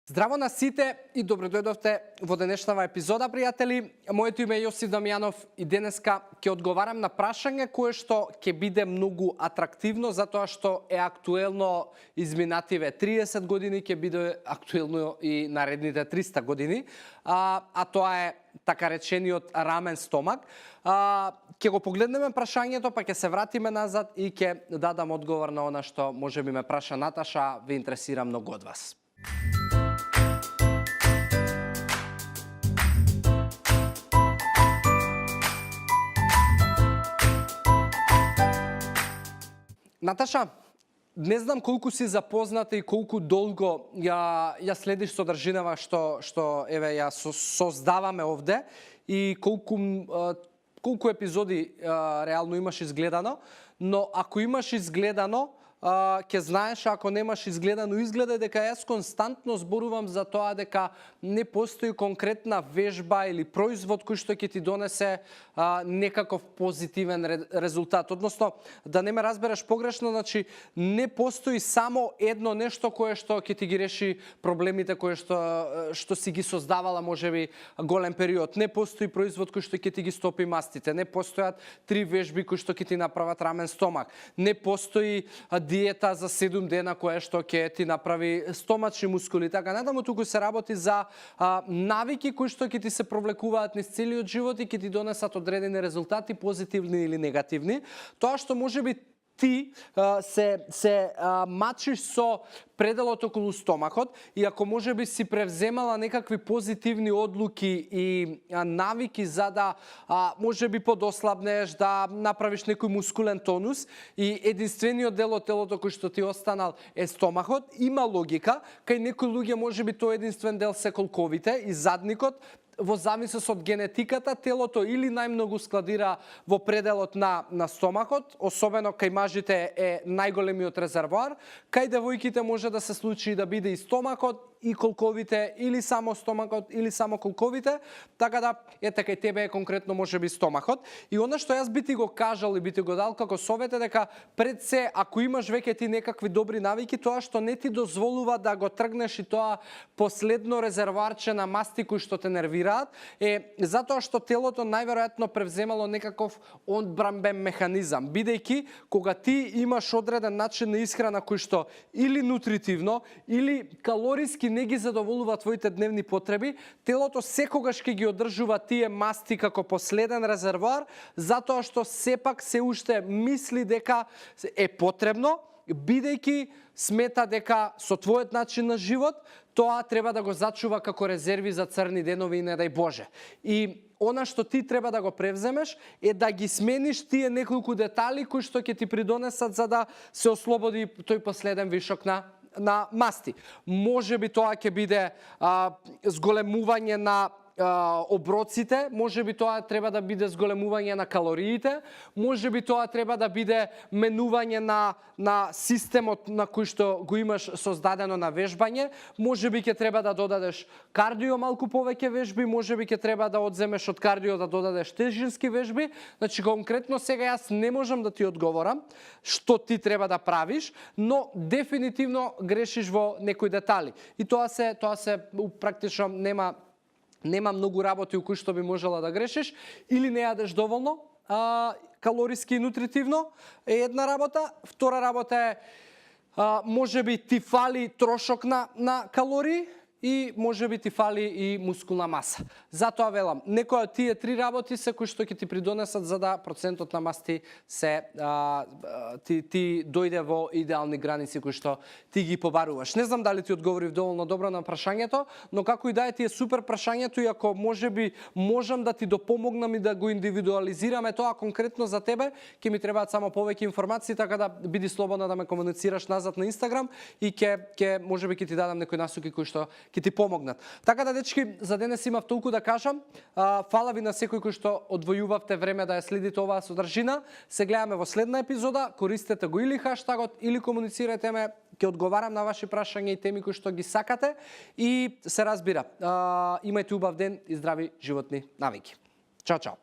Здраво на сите и добро дојдовте во денешнава епизода, пријатели. Моето име е Јосиф Дамјанов и денеска ќе одговарам на прашање кое што ќе биде многу атрактивно затоа што е актуелно изминативе 30 години, ќе биде актуелно и наредните 300 години. А тоа е така речениот рамен стомак. Ќе го погледнеме прашањето, па ќе се вратиме назад и ќе дадам одговор на она што можеби ме праша Наташа, ве интересира многу од вас. Наташа, не знам колку си запозната и колку долго ја следиш содржинава што еве ја создаваме овде и колку епизоди реално имаш изгледано, но ако имаш изгледано, ќе знаеш, ако немаш изгледано, изгледа дека јас константно зборувам за тоа дека не постои конкретна вежба или производ кој што ќе ти донесе некаков позитивен резултат. Односно, да не ме разбереш погрешно, значи не постои само едно нешто кое што ќе ти ги реши проблемите кои што си ги создавала можеби голем период. Не постои производ кој што ќе ти ги стопи мастите. Не постојат 3 вежби кои што ќе ти направат рамен стомак. Не постои диета за 7 дена која што ќе ти направи стомачни мускули. Така натаму туку се работи за навики кои што ќе ти се провлекуваат низ целиот живот и ќе ти донесат одредени резултати, позитивни или негативни. Тоа што можеби ти се мачиш со пределот околу стомакот и ако можеби си превземала некакви позитивни одлуки и навики за да можеби подослабнеш, да направиш некој мускулен тонус и единствениот дел од телото кој што ти останал е стомахот, има логика. Кај некои луѓе можеби тој единствен дел се колковите и задникот. Во зависност од генетиката, телото или најмногу складира во пределот на стомакот, особено кај мажите е најголемиот резервоар, кај девојките може да се случи да биде и стомакот, и колковите, или само стомакот, или само колковите, така да, кај тебе е конкретно можеби стомахот. И она што јас би ти го кажал и би ти го дал како совет е дека пред се, ако имаш веќе ти некакви добри навики, тоа што не ти дозволува да го тргнеш и тоа последно резервоарче на масти кои што те нервираат, е затоа што телото најверојатно превземало некаков одбранбен механизам, бидејќи кога ти имаш одреден начин на исхрана кој што или нутритивно, или калориски не ги задоволува твоите дневни потреби, телото секогаш ќе ги одржува тие масти како последен резервоар, затоа што сепак се уште мисли дека е потребно, бидејќи смета дека со твојот начин на живот, тоа треба да го зачува како резерви за црни денови и не дај Боже. И она што ти треба да го превземеш е да ги смениш тие неколку детали кои што ќе ти придонесат за да се ослободи тој последен вишок на масти. Може би тоа ќе биде зголемување на оброците, може би тоа треба да биде зголемување на калориите, може би тоа треба да биде менување на системот на кој што го имаш создадено на вежбање, може би ќе треба да додадеш кардио малку повеќе вежби, може би ќе треба да одземеш од кардио да додадеш тежински вежби. Значи конкретно сега јас не можам да ти одговорам што ти треба да правиш, но дефинитивно грешиш во некои детали. И тоа се практично нема многу работи у кои што би можела да грешиш, или не јадеш доволно калориски и нутритивно е една работа. Втора работа е можеби ти фали трошок на калории и можеби ти фали и мускулна маса. Затоа велам, некои од тие 3 работи се кои што ќе ти придонесат за да процентот на масти се ти дојде во идеални граници кои што ти ги побаруваш. Не знам дали ти одговорив доволно добро на прашањето, но како и да е, ти е супер прашањето и ако можеби можам да ти допомогнам и да го индивидуализираме тоа конкретно за тебе, ќе ми требаат само повеќе информации, така да биди слободна да ме комуницираш назад на Инстаграм и ќе можеби ќе ти дадам некои насоки кои што ќе ти помогнат. Така да, дечки, за денес имав толку да кажам. Фала ви на секој кој што одвојувавте време да ја следите оваа содржина. Се гледаме во следна епизода. Користете го или хаштагот, или комуницирајте ме. Ќе одговарам на ваши прашања и теми кои што ги сакате. И се разбира. Имајте убав ден и здрави животни навики. Чао, чао.